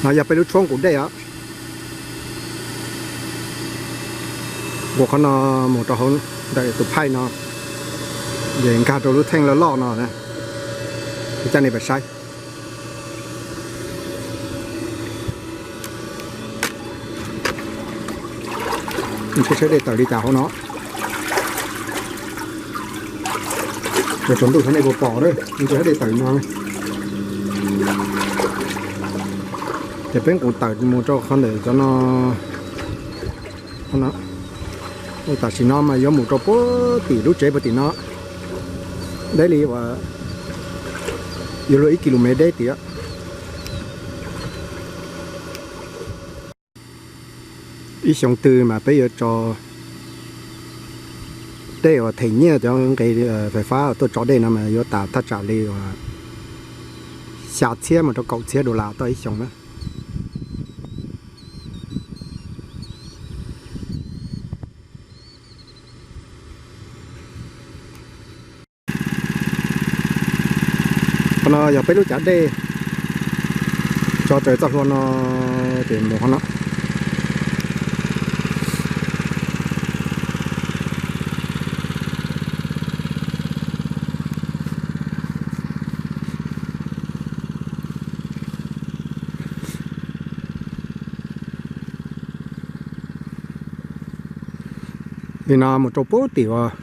No yog peb lub tshuab nqus dej os. Nqus qhov no mus rau hauv ntawm tus pipe no, ces nkag rau lub tank loj loj no na. Kuv coj nej pais saib. Ntshe saib dej tawm li cas hauv no. Tsaus ntuj nej puas pom, ntshe saib dej tawm no. Ces peb nqus tawm mus rau qhov ntawm cov no. Tam sim no mas yuav mus rau puag tim lub tsev puag tim no, deb li uas yuav luag ib kis lus mev deb tiag. Ib xyoo twg mas peb yuav tso dej uas them nyiaj cov nqe fais fab tuaj tso dej no mas yuav tas thaj tsam li uas xya txhiab mus rau kaum txhiab dollar toj ib xyoos na. Qhov no yog peb lub cav dej tso raws txoj hlua no, ces mus qhov no. Li no mus rau puag tim uas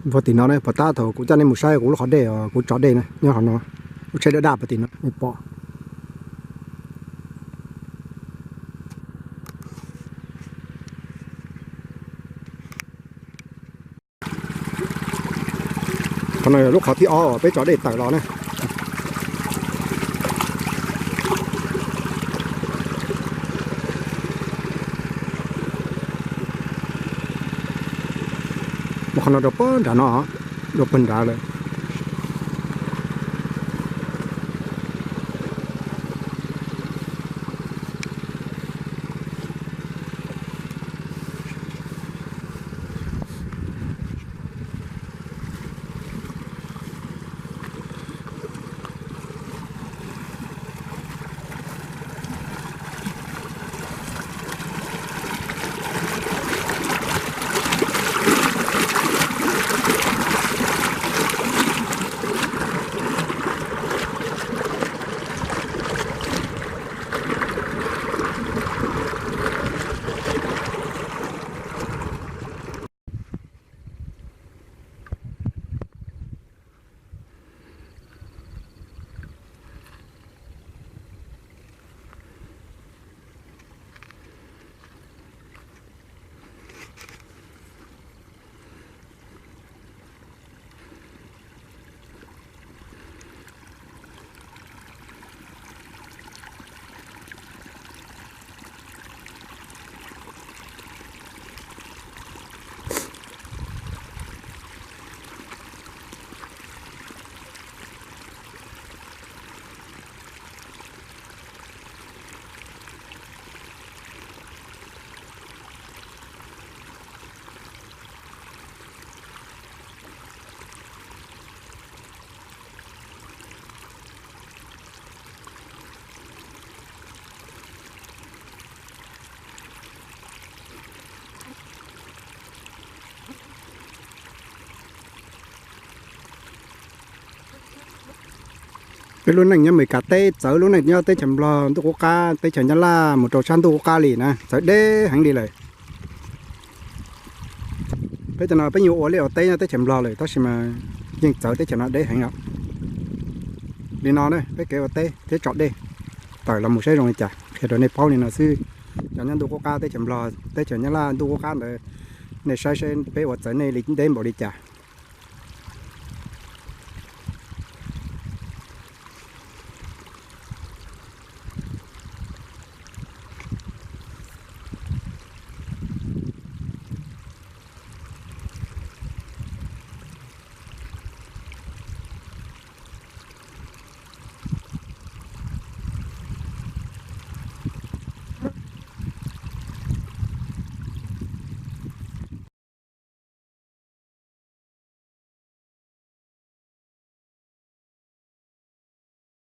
Puag tim no ne, puag ta thaum kuv coj nej mus saib kuv lub qhov dej, kuv tso dej na, nyob qhov no, lub tsheb daj daj puag tim no nej pom. Qhov no yog lub qhov thib ob uas peb tso dej tawm los na. Mus qhov no rau puag nrad no, rau puag nrad lawm. Peb lub neej nyob Amelikas teb txawv lub neej nyob teb chaws Nplog ntuj qub qab, teb chaws Nyab Laj mus rau sab ntuj qub qab li na, txawv deb heev li lawm. Peb cov no peb nyuag ua liaj ua teb nyob teb chaws Nplog lawm tab sis mas yeej txawv teb chaws no deb heev os. Li no na peb kev ua teb thiab tso dej, tawm los mus saib zoo li cas qhia rau nej paub li no xwb. Cov nyob ntuj qub qab teb chaws Nplog teb chaws Nyab Laj ntuj qub qab ntawd, nej saib saib peb ua txawv nej li deb npaum li cas.